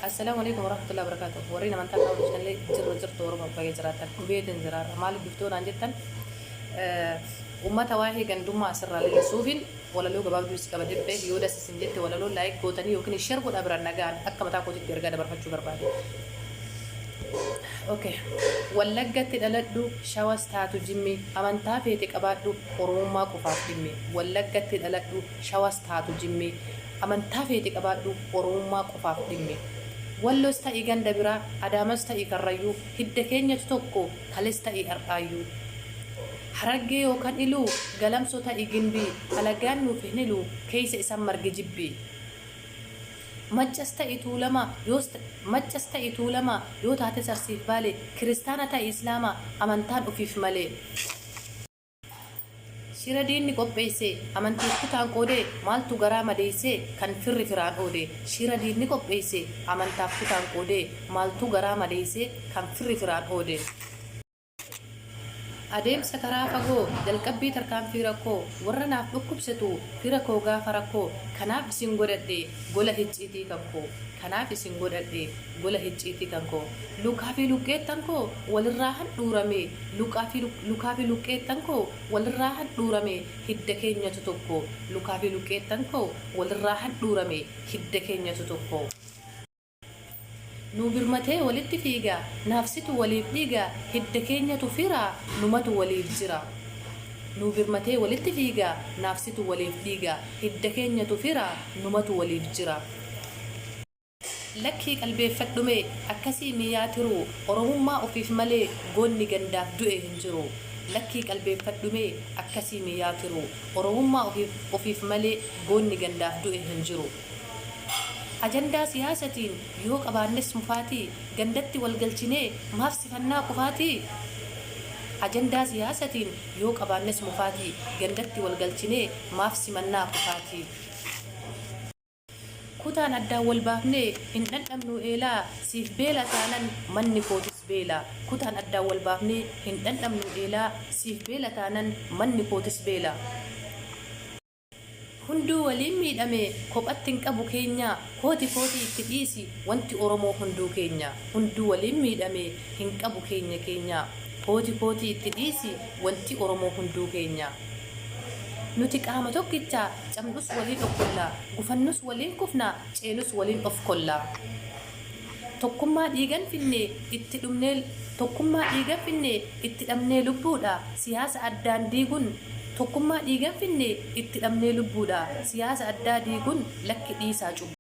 Assalaamu alaikum warahmatullahi wabarakatuh. Warreen amantaa qabu illee jirru jirtu Oromoo baay'ee jiraatan dhubeetiin jiraarra. Maaliif dhuftoo naan jettan, uummata waa'ee gandummaa asirraa leellisuufiin walaloo gabaabduu si qaba dhibbee yoo das isin jette walaloo like gootanii yookiin share godhaa biraan nagaan akka mataa kootitti ergaa dabarfachuu barbaade. Okay. Wallaggatti dhaladhu, Shawas taatu Jimmi, amantaa feete qabaadhu, Oromummaa qofaaf dhimmi. Wallaggatti dhaladhu, Shawas taatu Jimmi, amantaa feete qabaadhu, Oromummaa qofaaf dhimmi. Wallos ta'i ganda biraa, Adaamas ta'i Karrayyuu, hidda keenyatu tokko, kales ta'i har'aayyuu. Harargee yookaan Iluu, Galamso ta'i Gimbii, alagaan nuuf hin hilu, keessa isan marge jibbi. Maccas ta'i Tuulama, yoos Maccas ta'i Tuulama, yoo taates Arsiif Baale, Kiristaana ta'i Islaama, amantaan ofiif malee. Shira diinni qopheesse, amantiif kutaan qoodee, maaltu garaa madeessee, kan firri firaan oode. Shira diinni qopheesse, amantaaf kutaan qoodee, maaltu garaa madeessee, kan firri firaan oode. Adeemsa karaa fagoo, jalqabbii tarkaanfii rakkoo, warra naaf dhukkubsatu, fira koo gaafa rakkoo, kanaaf isin godhadhe, gola hicciitii kan koo. Kanaaf isin godhadhe, gola hicciitii kan koo. Lukaa fi luqqeettan koo walirraa handhuurame, lukaa fi lukaa fi luqqeettan koo walirraa handhuurame, hidda keenyatu tokko. Lukaa fi luqqeettan koo walirraa handhuurame, hidda keenyatu tokko. Nuu birmatee walitti fiiga, naaf situ waliif dhiiga, hidda keenyatu fira, numatu waliif jira. Nuu birmatee walitti fiiga, naaf situ waliif dhiiga, hidda keenyatu fira, numatu waliif jira. Lakkii qalbeeffadhumee, akkasii miyaa tiruu, Oromummaa ofiif malee goonni gandaaf du'e hin jiru. Lakkii qalbeeffadhumee, akkasii miyaa tiruu, Oromummaa ofiif malee goonni gandaaf du'e hin jiru. Ajandaa siyaasatiin yoo qabaannes mufaatii, gandatti wal galchinee maaf sifannaa kufaatii? Ajandaa siyaasatiin yoo qabaannes mufaatii, gandatti wal galchinee maaf simannaa kufaatii? Kutaan addaan wal baafnee hin dhandhamnuu eelaa, siif beela taanan manni kootis beela. Kutaan addaan wal baafnee hin dhandhamnuu eelaa, siif beela taanan manni kootis beela. Hunduu waliin miidhame, kophatti hin qabu keenya, kooti kootii itti dhiisi, wanti Oromoo hunduu keenya. Hunduu waliin miidhame, hin qabu keenya keenya, kooti kootii itti dhiisi, wanti Oromoo hunduu keenya. Nuti qaama tokkicha, cabnus waliin okkolla, gufannus waliin kufna, ceenus waliin of kolla. Tokkummaa dhiigan finne itti dhumnee Tokkummaa dhiigan finne itti dhabnee lubbuudha Siyaasa addaan diigun Tokkummaa dhiigan finne itti dhabnee lubbuudha Siyaasa addaa diigun lakki dhiisaa cubbuu.